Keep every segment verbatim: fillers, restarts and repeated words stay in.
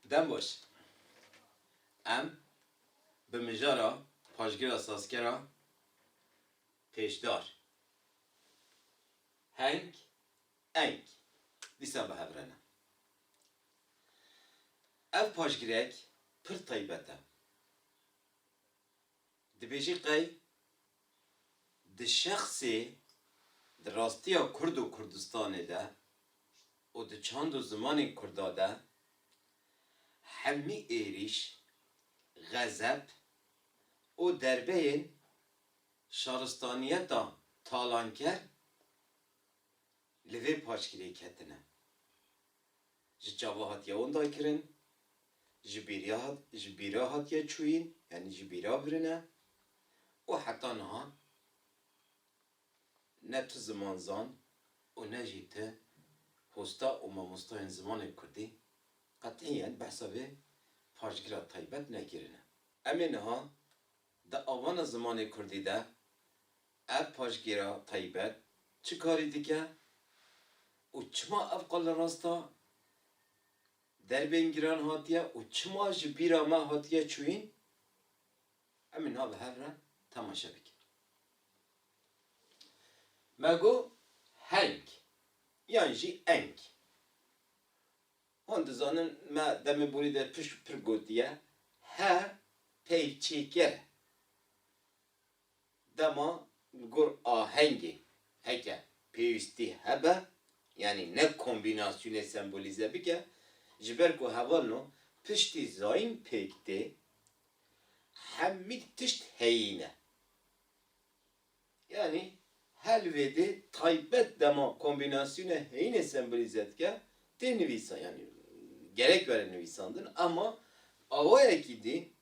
Dem baş. Em bi mijara paşgira sazkera pêşdar, heng, eng, dîsa bi hev re ne. Ev paşgirek pir taybet e. Dibêjî qey di şexsê, di rastiya Kurd û Kurdistanê de û di çand û zimanên Kurda de hemî êrîş, xezeb û derbeyên şaristaniyeta talanker li vê paşgirê ketine. Ji çava hatiye winda kirin, ji bîriya hat-, ji bîra hatiye çûyîn, yanî ji bîra birine û heta niha ne tu zimanzan û ne jî tu hosta û mamostayên zimanê kurdî qetîyen behsa vê paşgira taybet nekirine. Em ê niha di avana zimanê kurdî de ev paşgêra taybet çi karî dike û çima ev qal li rasta derbên giran hatiye û çima ji bîra me hatiye çûyîn, em ê niha bi hev re temaşe bikin. Me got heng yan jî eng. Hûn dizanin me demê borî de pişt pir gotiye, he peyvçêker e. Dema li gor ahengê heke pêwîstî hebe, yanî ne kombînasyonê sembolîze bike, ji ber ku hevalno piştî zayîn pêk tê, hemî tişt heyîn e. Yanî her li vê dê taybet dema kombînasyona heyînê sembolîze dike, tê nivîsa, yanî gerek were nivîsandin, ama awayekî dî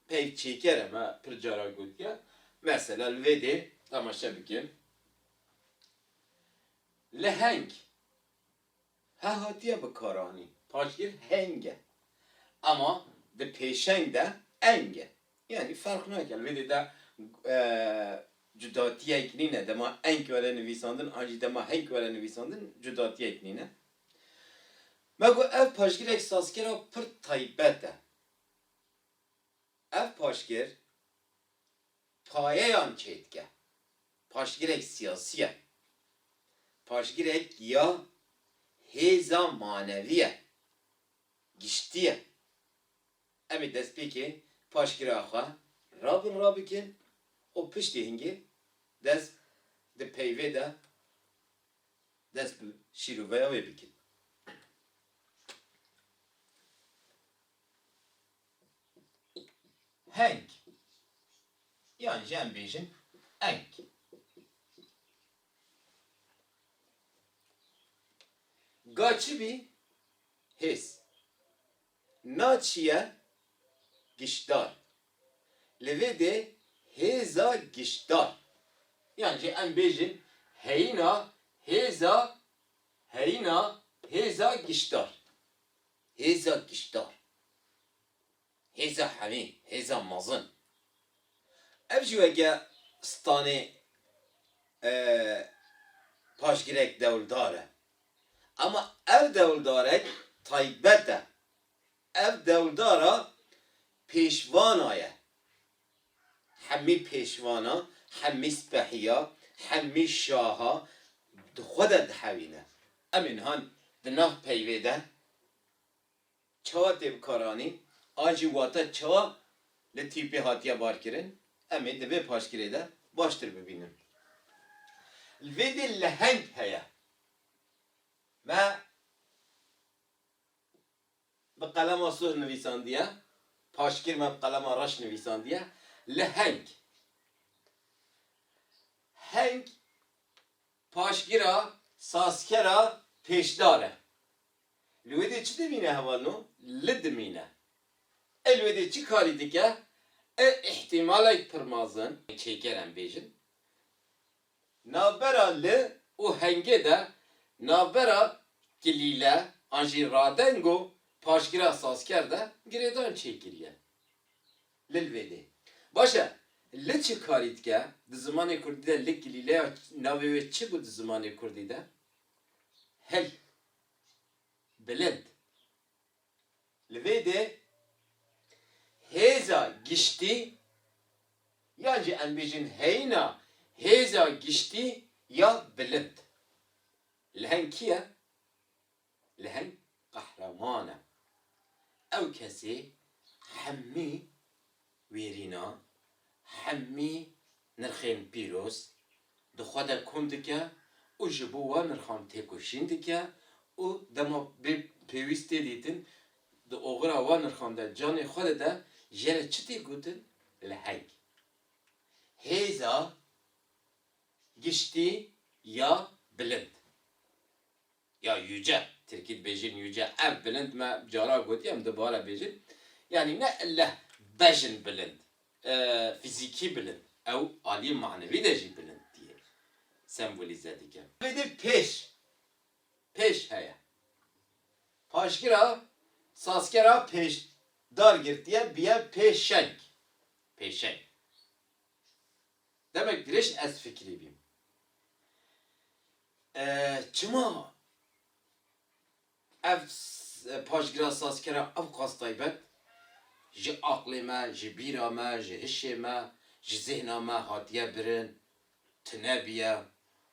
peyvçêker e, me pir cara gotiye. Mesela li vê dê temaşe bikin. Leheng. He hatiye bikaranîn. Paşgir heng e. Ama di pêşeng de eng e. Yanî ferq nake. Li vê dê de, e, cudatiyek nîne. Dema eng were nivîsandin, an jî dema heng were nivîsandin, cudatiyek nîne. Me got ev paşgirek sazkera pir taybet e. Ev paşgir payeyan çêdike. Paşgirek siyasî ye. Paşgirek ya hêza manevî ye. Giştî ye. Em ê destpêkê paşgira xwe rabin rabikin û piştî hingê dest di peyvê de dest bi şîroveya wê bikin. Heng. Yan jî em bêjin eng. Ga çi bî? Hêz. Na çi ye? Giştdar. Li vê dê hêza giştdar. Yan jî em bêjin heyîna hêza, heyîna hêza giştdar. Hêza giştdar. Hêza hemî, hêza mezin. Ev jî weke stranê, e, paşgirek dewldar e. Ama ev dewldarek taybet e. Ev dewldara pêşvana ye. Hemî pêşvana, hemî spehiya, hemî şaha di xwe de dihewîne. Em ê niha di nav peyvê de çawa tê bikaranîn, an jî wate çawa li tîpê hatiye barkirin, em ê di vê paşgirê de baştir bibînin. Li vê dê leheng heye. Me bi qelema sor nivîsandiye, paşgir me bi qelema reş nivîsandiye, leheng. Heng paşgira sazkera pêşdar e. Li wê dê çi dimîne hevalno? Li dimîne. E li wê dê çi karî dike? E îhtîmalek pir mezin, çêker em bêjin. Navbera li û hengê de, navbera kilîle an jî radengo paşgira sazker de girêdan çêkiriye. Li li vê dê. Baş e, li çi karî dike? Di zimanê kurdî de li kilîleya navê wê çi bû di zimanê kurdî de? Hil. Bilind. Li vê de hêza giştî yan jî em bêjin heyîna hêza giştî ya bilind. Leheng kî ye? Leheng qehreman e. Ew kesê hemî wêrîna, hemî nirxên pîroz di xwe de kom dike û ji bo wan nirxan têkoşîn dike û dema bê pêwîst tê dîtin, di oxira wan nirxan de canê xwe dide, jê re çi tê gotin? Leheng. Hêza giştî ya bilind. Ya yüce, tirkî dibêjin yüce. Ev bilind me cara gotiye, em dubare bêjin. Yanî ne ille bejn bilind, e, fîzîkî bilind. Ew aliyê manevî de jî bilind diye sembolîze dike. Vê de pêş, pêş heye. Paşgira sazkera pêşdar girtiye, biye pêşeng. Pêşeng. Demek dirêj ez fikrî bîm. E, çima ev s-, paşgira sazkera ev qas taybet ji aqlê me, ji bîra me, ji hişê me, ji zihna me hatiye birin, tune biye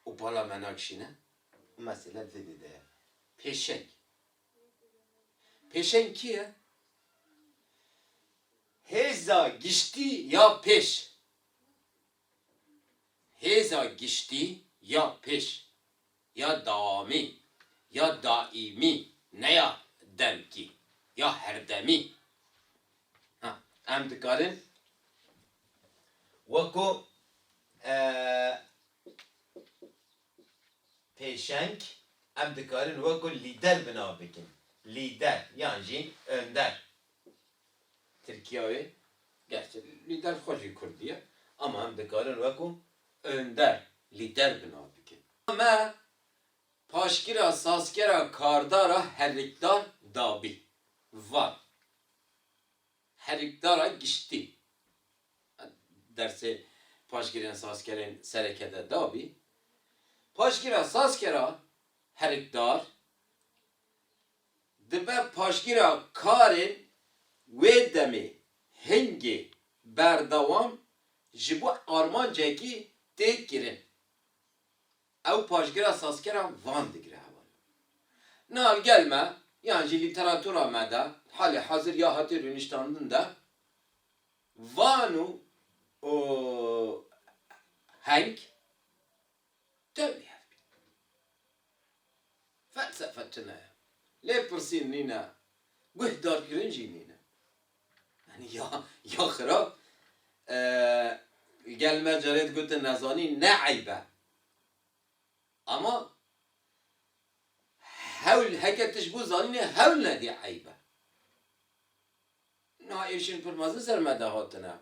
û bala me nakişîne? Mesela vê dê de ye. Pêşeng. Pêşeng kî ye? Hêza giştî ya pêş. Hêza giştî ya pêş, ya dawamî, ya daîmî, ne ya demkî, ya herdemî. Ha, em dikarin wekû, e, pêşeng, em dikarin wekû lîder bi nav bikin. Lîder, yan jî önder. Tirkiya wê, gerçi lîder xwe jî kurdî ye, ama em dikarin wekû önder, lîder bi nav bikin. Me paşgira sazkera kardara herikdar dabî. Van. Herikdara giştî. Dersê paşgirên sazkerên sereke de dabî. Paşgira sazkera herikdar dibe paşgira karên wê demê hingê berdewam ji bo armancekî tê kirin. Ew paşgira sazkera van digire hevalno. Niha li gel me, yan jî lîteratura me de, halê hazir ya hatê rûniştandin de, van û, û heng tevlî hev bîn. Felsefe tune ye. Lêpirsîn nîne. Guhdarkirin jî nîne. Yanî ya, ya xirab, e, gel me carê digotin nezanî ne eyb e. Ama hewl, heke tu ji bo zanînê hewl nedî eyb e. Niha êşên pir mezin ser me de hatine.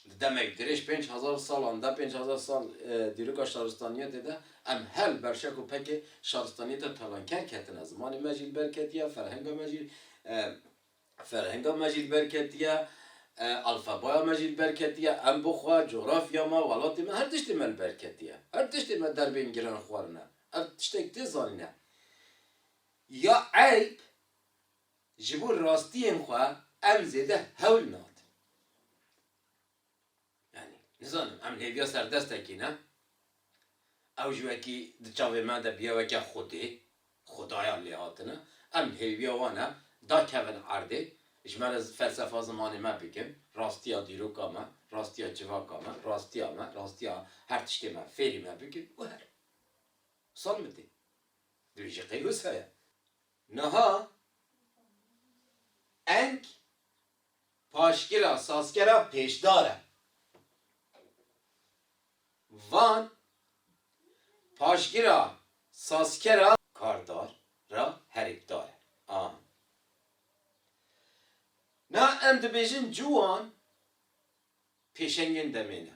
Di demek dirêj pênc hezar salan de, pênc hezar sal, e, dîroka şaristaniyetê de em her li ber şek û pekê şaristaniyeta talanker ketine. Zimanê me jî li ber ketiye, ferhenga me jî, e, ferhenga me jî li ber ketiye, e, alfabaya me jî li ber ketiye, em bi xwe, cografya me, welatê me, her tiştê me li ber ketiye. Her tiştê me derbên giran xwarine. Ev tiştek tê zanîne. Ya eyb, ji bo rastiyên xwe em zêde hewl nadin. Yanî, nizanim, em hêviya serdestekî ne? Ew ji wekî di çavê me de biye weke Xwedê, Xwedaya lê hatine. Em hêviya wan e, da kevin erdê, ji me re felsefa zimanê me bikin, rastiya dîroka me, rastiya civaka me, rastiya me, rastiya her tiştê me, fêrî me bikin û her. Sal min tê. Dibêje qey wisa ye. Niha eng paşgira sazkera pêşdar e. Van paşgira sazkera kardar ra herikdar e. A. Na em dibêjin ciwan pêşengên demê ne.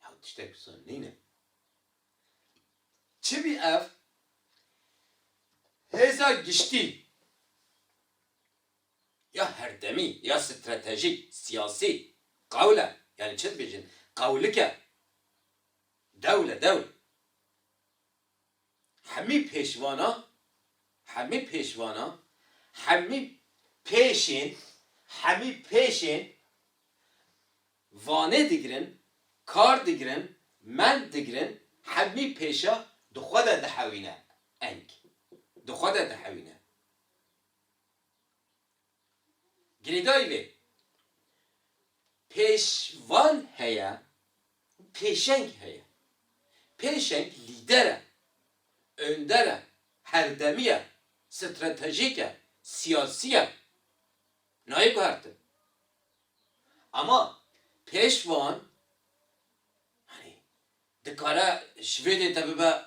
Ew tiştek wisa nîne. Çi bî ev? Hêza giştî ya herdemî, ya stratejîk, siyasî, qewl e. Yanî çi dibêjin? Qewlik e. Dewl e, dewl. Hemî pêşvana, hemî pêşvana, hemî pêşên, hemî pêşên vanê digirin, kar digirin, mend digirin, hemî pêşa di xwe de dihewîne eng. Di xwe de dihewîne. Girêdayî vê. Pêşvan heye, pêşeng heye. Pêşeng lîder e, önder e, herdemî ye, stratejîk e, siyasî ye. Nayê guhertin. Ama pêşvan, hani, dikare ji vê dê te bibe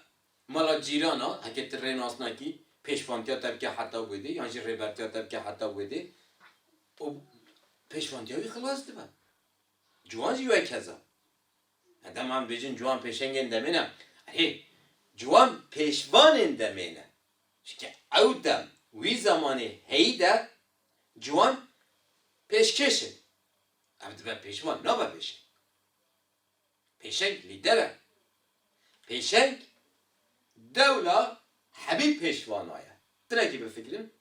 mala cîrana, heke tu rê nas nakî, pêşvantiya te bike heta wê dê, yan jî rêbertiya te bike heta wê dê, û pêşvantiya wî xilas dibe. Ciwan jî wek keza. Dema em bêjin ciwan pêşengên demê ne. Erê, ciwan pêşvanên demê ne. Çike ew dem, wî zemanê heyî de ciwan pêşkêş in. Ev dibe pêşvan, nabe pêşeng. Pêşeng lîder e. Pêşeng dewla hemî pêşvana ye. Tinekî bifikirin,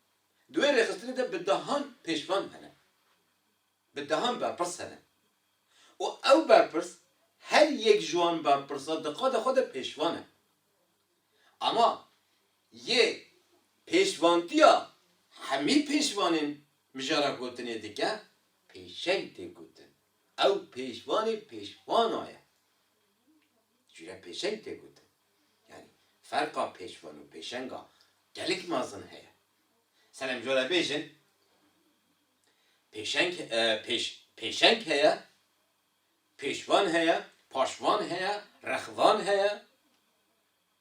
di wê rêxistinê de bi dehan pêşvan hene. Bi dehan berpirs hene. Û ew berpirs, her yek ji wan berpirsa di qada xwe de pêşvan e. Ama yê pêşvantiya hemî pêşvanên mijara gotinê dike, pêşeng tê gotin. Ew pêşvanê pêşvana ye. Jî re pêşeng tê gotin. Yanî ferqa pêşvan û pêşenga gelek mezin heye. Selem jore bêjin, pêşeng, e, pêş-, pêşeng heye, pêşvan heye, paşvan heye, rexvan heye.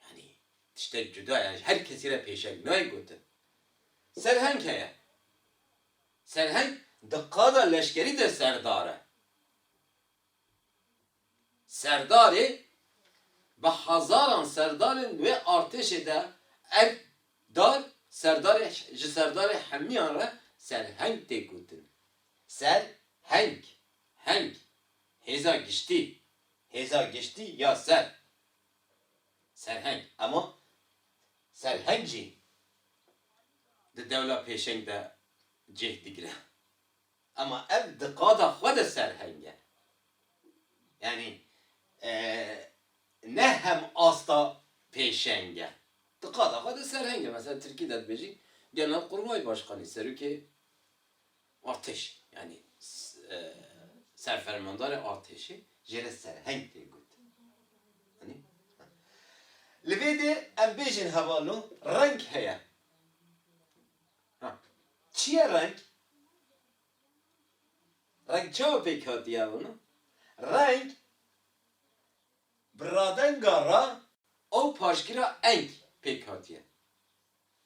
Yanî tiştek cuda ye, ji her kesî re pêşeng nayê gotin. Serheng heye. Serheng di qada leşkerî de serdar e. Serdarê bi hezaran serdarên wê artêşê de ev dar serdarê, ji serdarê hemiyan re serheng tê gotin. Serheng, heng, hêza giştî, hêza giştî ya ser. Serheng. Ema serheng jî di dewla pêşeng de cih digire. Ema ev di qada xwe de serheng e. Yanî, e, ne hem asta pêşeng e. Di qada xwe de serheng e. Mesela tirkî de dibêjî Genelkurmay Başkanı, serokê artêş, yanî s-, e, serfermandarê artêşê, jê re serheng tê got. Yanî, li vê de em bêjin hevalno, reng heye. Ha. Çi ye reng? Reng çawa pêk hatiye hevano? Reng bi radenga ra û paşgira eng pêk hatiye.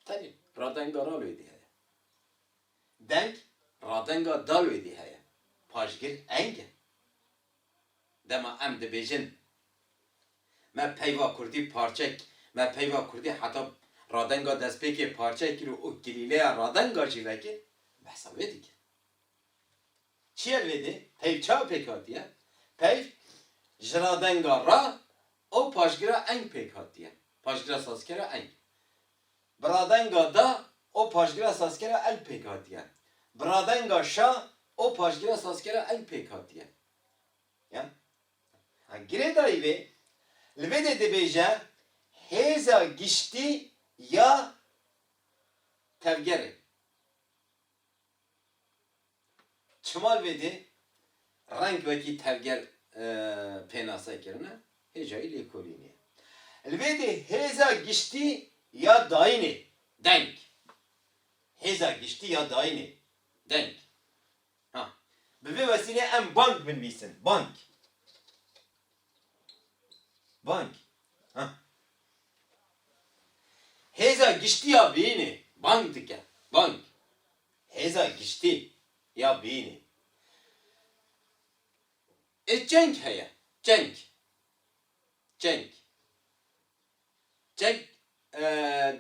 Tenê radenga ra wê dî heye. Deng radenga da wê dî heye. Paşgir eng e. Dema em dibêjin, me peyva kurdî parçe k-, me peyva kurdî heta radenga destpêkê parçe kir û kilîleya radenga jî vekir, behsa wê dike. Çi ye li vê dê? Peyv çawa pêk hatiye? Peyv ji radenga ra û paşgira eng pêk hatiye. Paşgira sazkera eng. Bi radenga da û paşgira sazkera el pêk hatiye. Bi radenga şa û paşgira sazkera el pêk hatiye. Ya? Ha, girêdayî vê, li vê de dibêje hêza giştî ya tevgerê. Çima li vê dê reng wekî tevger, e, pênase kirine? Hêjayî lêkolînê. Li vê dê hêza giştî ya dayînê, deng. Hêza giştî ya dayînê, deng. Ha. Bi vê wesîlê em bang binivîsin. Bang. Bang. Ha. Hêza giştî ya bînê bang dike. Bang. Hêza giştî ya bînê. E, çeng heye. Çeng. Çeng. Çeng, e,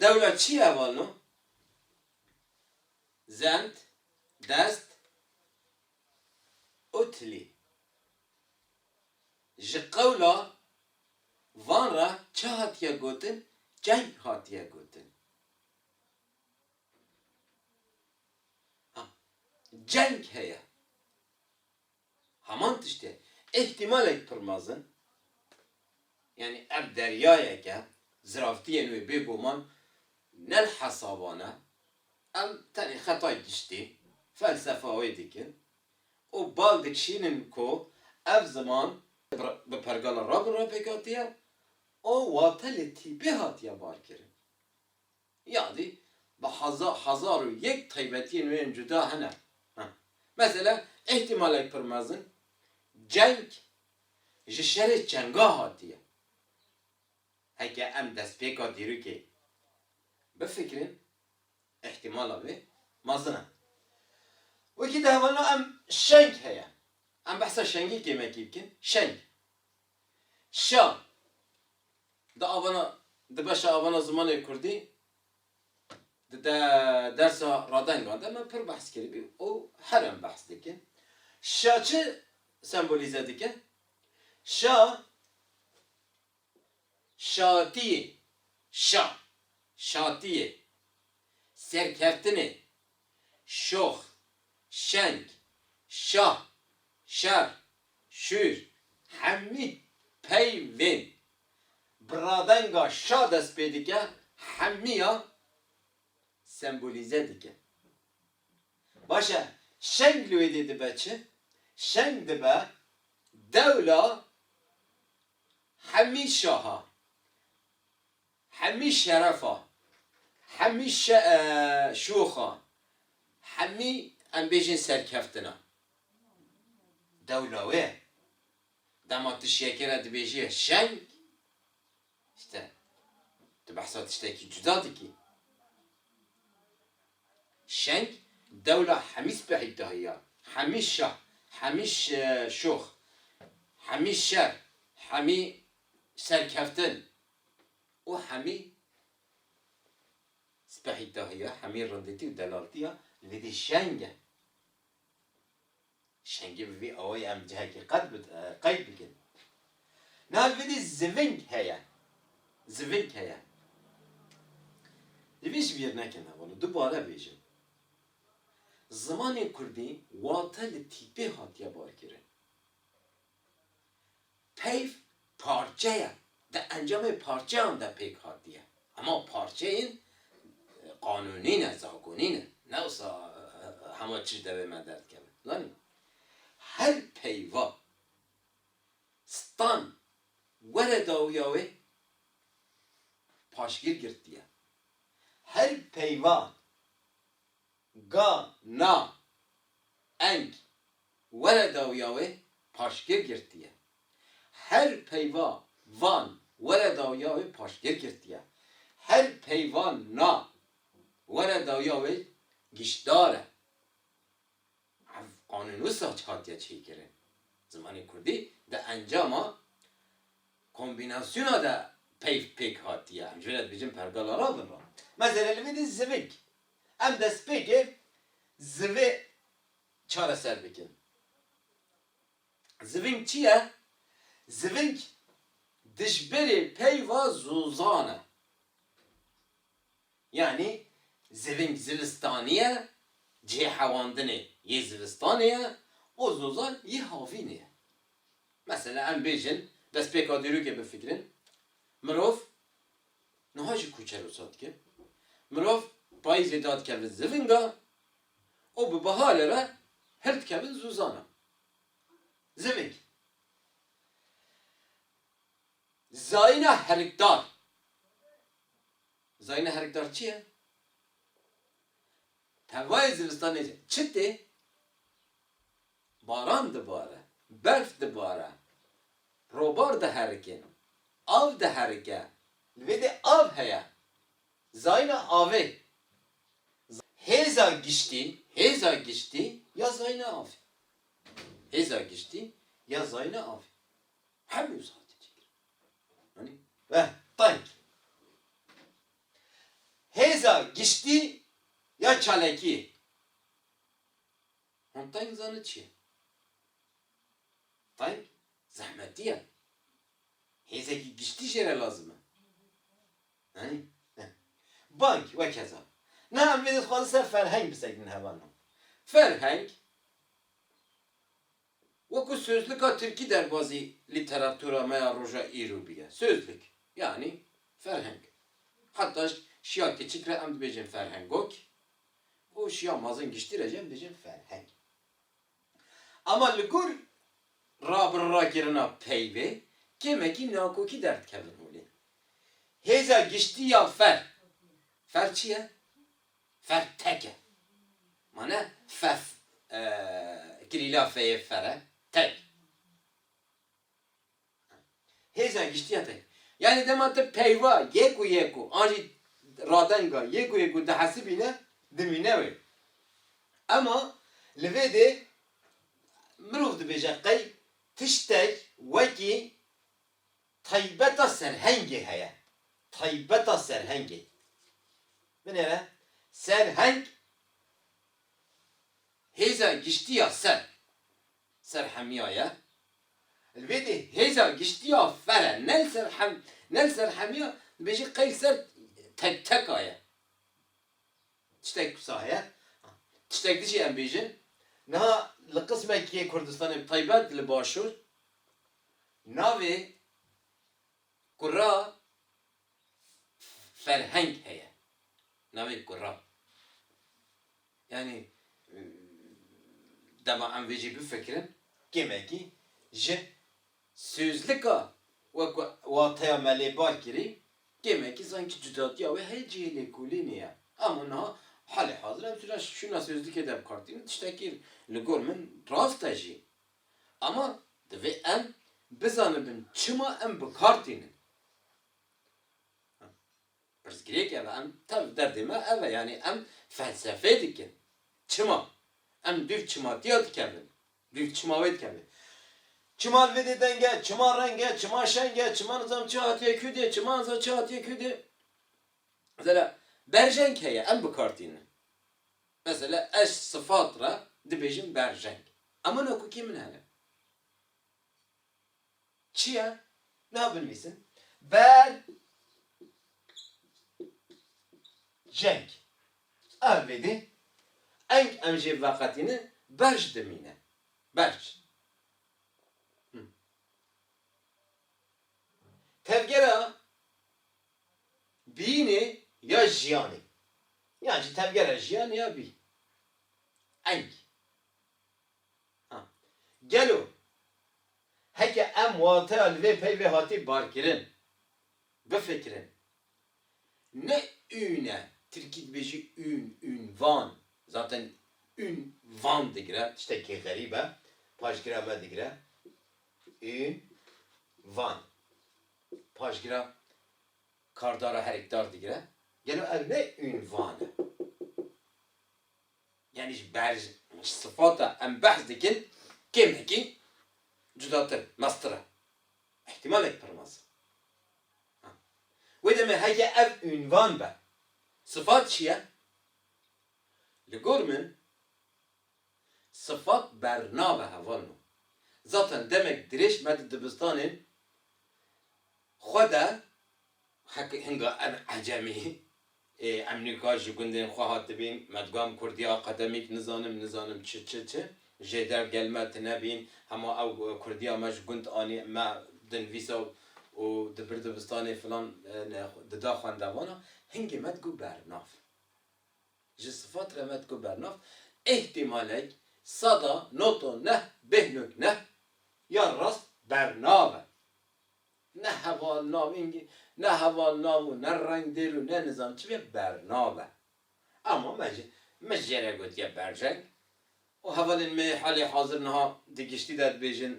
dewla çi ye hevalno? Zend, dest û tilî. Ji qewla van re çi hatiye gotin? Çeng hatiye gotin. Ha, Ceng heye. Heman tiştê. Îhtimalek pir mezin. Yanî ev deryayeke ziraftiyên wê bêguman ne li hesaban e. Em tenê xetay giştî, felsefa wê dikin û bal dikişînin ku ev ziman bi, bi pergala rabin re pêk hatiye û wate li tîpê hatiye barkirin. Yadî bi heza-, hezar û yek taybetiyên wê yên cuda hene. Heh. Mesela, îhtimalek pir mezin, ceng ji şerê çenga hatiye. Heke em destpêka dîrokê bifikirin, îhtimala wê mezin e. Wekî di hevalna em şeng heye. Em behsa şengî kêmekî bikin. Şeng. Şa. Di avana, di beşa avana zimanê kurdî, di de-, dersa radengan de me pir behs kiribî û her em behs dikin. Şa çi sembolîze dike? Şa, şatiyê, şa, şatiyê, serkeftinê, şox, şeng, şah, şer, şûr, hemî peyvên bi radenga şa dest pê dike, hemiya sembolîze dike. Baş e, şeng li wê dê dibe çi? Şeng dibe dewla hemî şaha. Hemî şerefa, hemî şe-, e, şoxa, hemî em bêjin serkeftina. Dewla wê. Dema tu şekere dibêjî şeng, işte, tu behsa tiştekî cuda dikî. Şeng, dewla hemî spehî dahiya. Hemî şah, hemî ş-, şox, hemî şer, hemî serkeftin û hemî spehî dahiya, hemî rindîtî û delaltiya li vê dê şeng e. Şengê bi vî awayî em cihekî qet bi-, e, qeyd bikin. Niha li vê dê ziving heye. Ziving heye. Li vê ji bîr nekin hevalno, dubare bêjim. Zimanê kurdî wate li tîpê hatiye barkirin. Peyv parçe ye. Di encamê parçeyan de pêk hatiye. Ema parçeyên, e, qanûnî ne, zagonî ne. Ne wisa, e, e, hema çi ji devê me derdikeve. Zanî? Her peyva stan were dawiya wê paşgir girtiye. Her peyva ga, na, eng, were dawiya wê paşgir girtiye. Her peyva van were dawiya wê paşgir girtiye. Her peyva na were dawiya wê giştdar e. Ev qanûn wisa hatiye çêkirin. Zimanê kurdî di encama kombînasyona de peyv pêk hatiye. Em ji vê re dibêjin pergala rabin re. Mesela li vê dê zivik. Em destpêkê zivê çareser bikin. Ziving çi ye? Ziving dijberê peyva zozan e. Yanî ziving zivistanî ye, cihê hewandinê yê zivistanê ye û zozan yê havînê ye. Mesela em bêjin, destpêka dîrokê bifikirin, mirov niha jî kûçe wisa dike. Mirov payîzê dadikeve zivinga û bi biharê re hildikevin zozana. Ziving. Zayîna herikdar. Zayîna herikdar çi ye? Tevayê zivistanê çi tê? Baran dibare, berf dibare, robar diherike, av diherike. Li vê de av heye. Zayîna avê. Hêza giştî, hêza giştî ya zayîna avê. Hêza giştî ya zayîna avê. Hemû wisa hatiye çêkirin. Yanî, eh, teng. Hêza giştî ya çalakiyê. Hûn teng zanin çi ye? Teng zehmetî ye. Hêzekî giştî jê re lazim e. Yanî, eh. Bank, wekeza. Niha em vê dixwazin ser ferheng bisekinin hevalno. Ferheng, wekî sözlika tirkî derbazî lîteratura me ya roja îro bûye. Sözlük, yanî ferheng. Heta şiya kiçik re em dibêjin ferhengok û şiya mezin giştî re jî em dibêjin ferheng. Ama li gor rabirrakirina peyvê kêmekî nakokî derdikevin holê. Hêza giştî ya fer. Fer çi ye? Fer tek e. Mane fef, e, kirîla feyê fer e. Tek. Hêza giştî ya tek. Yanî dema tu peyva yek û yek û an jî radenga yek û yek û dihesibîne, dimîne wê. Ema li vê dê mirov dibêje qey tiştek wekî taybeta serhengê heye. Taybeta serhengê. Binêre, serheng hêza giştî ya ser. Serhemiya ye. Li vê dê hêza giştî ya fer e. Ne li serhem-, ne li serhemiya, dibêjî qey li ser tek teka ye. Tiştek wisa heye. Tiştek din jî em bêjin. Niha li qismekî Kurdistanê bi taybet li Başûr navê kura ferheng heye. Navê kura. Yanî, dema em vê jî bifikirin, kêmekî ji sözlika wek wateya me lê bar kirî, kêmekî sankî cudatiya wê heye cihê lêkolînê ye. Ama niha halê hazir em şûna, şûna sözlukê de bi kar tînin, tiştekî li gor min rast e jî. Ama divê em bizanibin çima em bi kar tînin. Pirsgirêk ev e, em tev derdê me ev e, yanî em felsefê dikin. Çima? Em dûv çimatiya dikevin. Dûv çima wê dikevin. Çima li vê dê deng e, çima reng e, çima şeng e, çima nizam çi hatiye kû dê, çima nizam çi hatiye kû dê. Mesela berjeng heye, em bi kar tînin. Mesela ez sifat re dibêjim berjeng. Ama nakokî min hene. Çi ye? Niha binivîsin. Ber jeng. Ev vê dê eng em jê veqetîne berj dimîne. Berj. Hı. Tevgera bînê ya jiyanê. Yan jî tevgera jiyanê ya bî. Eng. Ha. Gelo heke em wateya li vê peyvê hatî barkirin bifikirin. Ne ûn e, tirkî dibêjî ûn, ûnvan. Zaten ûnvan digire, tiştekî xerîb e. Paşgira me digire. Ûnvan. Paşgira kardara herikdar digire. Gelo ev ne ûnvan e? Yanî ji ber, ji sifata em behs dikin, kêmekî cudatir, mestir e. Îhtîmalek pir mezin. Ha. Wê demê heke ev ûnvan be, sifat çi ye? Li gor min, sifat bernav e, hevalno. Zaten demek dirêj me di dibistanên xwe de hek-, hinga em ecemî, ê, em nîka ji gundên xwe hatibîn, me digot em kurdiya akademîk nizanim, nizanim çi, çi, çi, jêder gel me tine bîn, hema ew kurdiya me ji gund anî, me dinivîsa û dibir dibistanê filan, e, ne, dida xwendevana, hingê me digot bernav. Ji sifat re me digot bernav, îhtîmalek seda nota neh bêhnok neh ya rast bernav e. Ne hevalnav, îngî-, ne hevalnav û ne rengdêr û ne nizam çi bê bernav e. Ama me jî, me jê re gotiye berjeng. Û hevalên me halê hazir niha di giştî de dibêjin,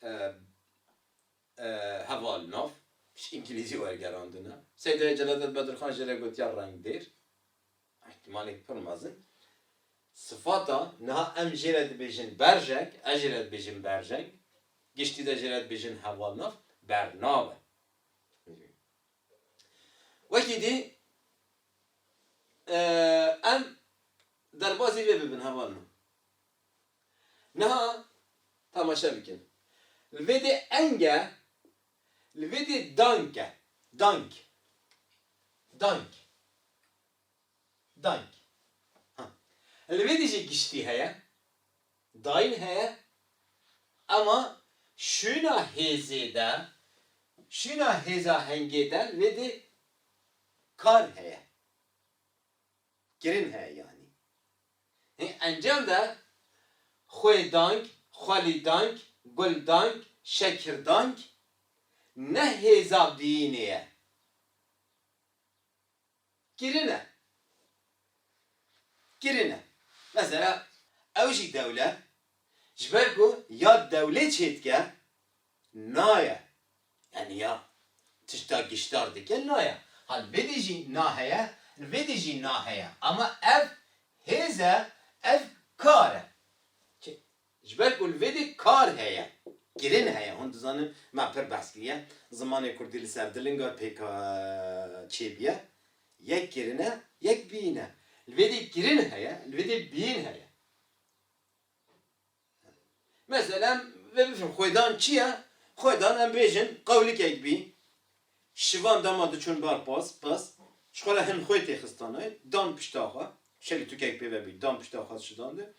e, e, hevalnav, ji îngilîzî wergerandine. Seyda Celadet Bedirxan jê re gotiye rengdêr. Îhtîmalek pir mezin. Sifata niha em jê re dibêjin berjeng, ez jê re dibêjim berjeng, giştî de jê re dibêjin hevalnav, bernav e. Wekî dî, e, em derbazî vê bibin hevalno. Niha temaşe bikin. Li vê dê eng e, li vê dê dank e. Dank. Dank. Dank. Ha. Li vê dî jî giştî heye, dayîn heye, ema şûna hêzê de, şûna hêza hengê de li vê dî kar heye. Kirin heye yanî. Hê encam de xwêdang, xwelîdang, guldang, şekirdang ne hêza bîyînê ye. Kirin e. Kirin e. Mesela ew jî dewle, ji ber ku ya dewlê çêdike, naye. Yanî ya tişta giştar dike, naye. Ha li vê dî jî na heye, li vê dî jî na heye. Ama ev hêz e, ev kar e. Çi-, Ji ber ku li vê dê kar heye, kirin heye. Hûn dizanin, me pir behs kiriye. Zimanê kurdî li ser du linga pêka çêbûye. Yek kirin e, yek bîn e. Li vê dê kirin heye, li vê dê bîn heye. Mesela, vê bifim xwêdan çi ye? Xwêdan, em bêjin, qewlikek bî. Şivan dema diçûn bar pas, pas, ji xwe re hin xwê têxistane, dan pişta xwe. Şerî tukek pê ve bî, dan pişta xwe şidande.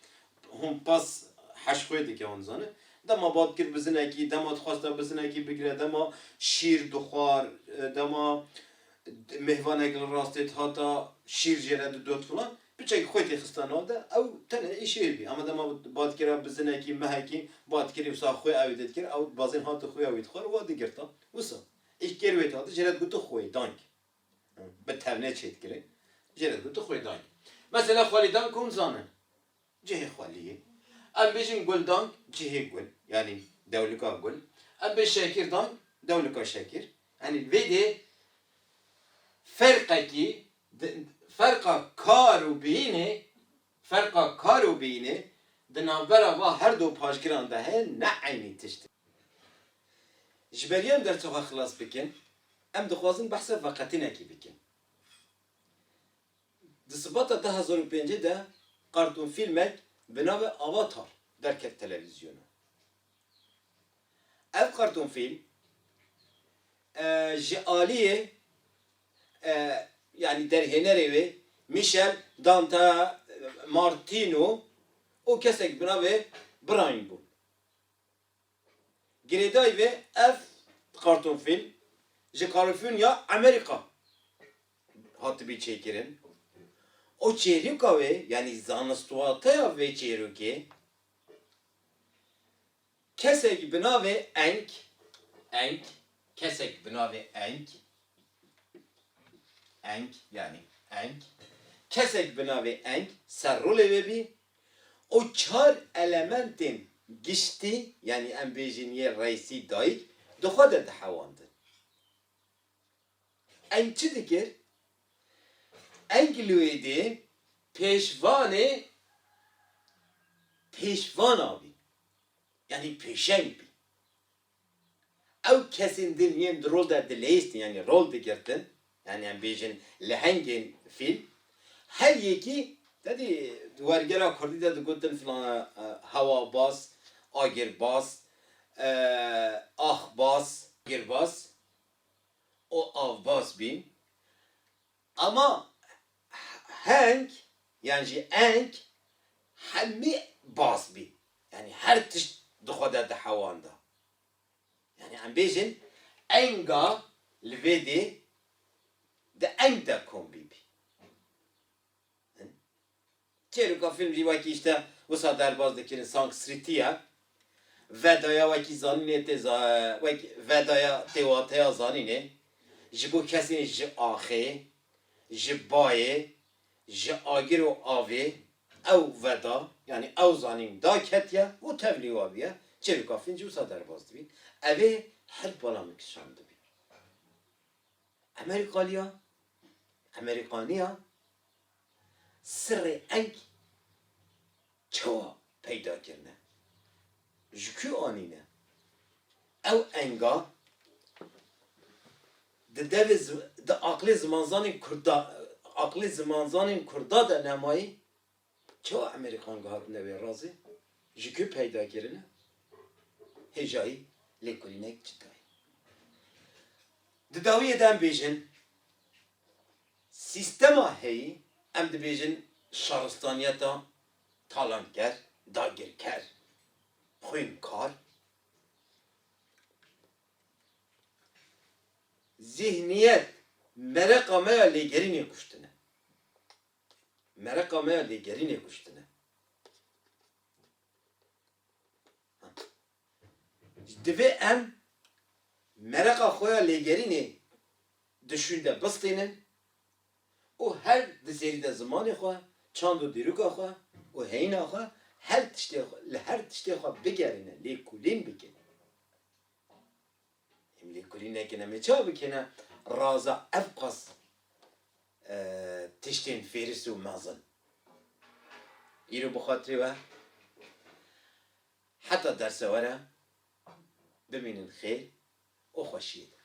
Hûn pas heş xwê dike, hûn zanin. Dema bat kir bizinekî, dema dixwesta bizinekî bigire, dema şîr dixwar, e, dema mêvanek li rastê dihata, şîr jê re didot filan. Piçek xwê têxista nav de, ew tenê îşê wî bî. Ama dema bat kira bizinekî, mehekî, bat kirî wisa xwê ew dê dikir, ew bazên hate xwê ew dixwar, wa digirta. Wisa. Îş kêr wê dihate, jê re digotin xwê, dank. Bi tevnê çêdikirê. Jê re digotin xwêdayî. Mesela xwelîdank hûn zanin. Cihê xweliyê. Em bêjin guldang, cihê gul. Yanî dewlika gul. Em bê şekirdang, dewlika şekir. Yanî vê dê ferqekî, di-, ferqa kar û bînê, ferqa kar û bînê di navbera va her du paşgiran de heye, ne eynî tişt e. Ji ber em dersa xwe xilas bikin, em dixwazin behsa veqetînekî bikin. Di Sibata du hezar û pêncê de kartûnfîlmek bi navê Avatar derket televîzyona. Ev kartûnfîlm, e, ji aliyê, e, yanî derhênerê wê Michel Dante Martino û kesek bi navê Brian bûn. Girêdayî vê ev kartûnfîlm ji Kalîforniya Amerîka hatibî çêkirin. Û çêrûka wê, yanî zanistwateya vê çêrokê, kesek bi navê Eng, Eng, kesek bi navê Eng, Eng, yanî Eng. Kesek bi navê Eng serrolê wê bî û çar elementên giştî, yanî em bêjin yê reîsî dayik, di xwe de dihewandin. Eng çi dikir? Eng li wê dê pêşvanê pêşvana bî. Yanî pêşeng bî. Ew kesên din yên di rol de dileyistin, yanî rol digirtin, yanî em bêjin lehengên fîlm, her yekî, te dî di wergera kurdî de digotin filan, e, hewabaz, agirbaz, e, axbaz, agirbaz û avbaz bî. Ama heng, yan jî eng, hemî baz bî. Yanî her tişt di xwe de dihewanda. Yanî em bêjin enga li vê dê di eng de kombî bî. Çêrika fîlm jî wekî işte wisa derbas dikirin, sanskritî ye. Vedaya wekî zanînê tê za-, wek vedaya tê wateya zanînê. Ji bo kesên ji axê, ji bayê, ji agir û avê ew veda, yanî ew zanîn daketiye û tevlî wa bûye. Çêrika fîlm jî wisa derbas dibî. Ev ê her bala min kişandibî. Emerîkaliya, Emerîkaniya, sirrê eng çawa peyda kirine? Ji ku anîne? Ew enga di devê zi-, di aqlê zimanzanên Kurda, aqlê zimanzanên Kurda de nemayî, çawa Emerîkan gihatine wê razê? Ji ku peyda kirine? Hêjayî lêkolînek çi dayî? Di dawiyê de em bêjin, sîstema heyî, em dibêjin, şaristaniyeta talanker, dagirker, xwînkar. Zîhniyet, mereqa me ya lêgerînê kuştine. Mereqa me ya lêgerînê kuştine. Divê em mereqa xwe ya lêgerînê di şûnde bistînin û her di zêrî de zimanê xwe, çand û dîroka xwe û heyîna xwe her tiştê xwe, li her tiştê xwe bigerîne, lêkolîn bikin. Em lêkolîn nekin, em ê çawa bikene? Raza ev qas, e, tiştên fêris û mezin. Îro bi xatirê we heta dersa we re bimînin xêr û xweşiyê de.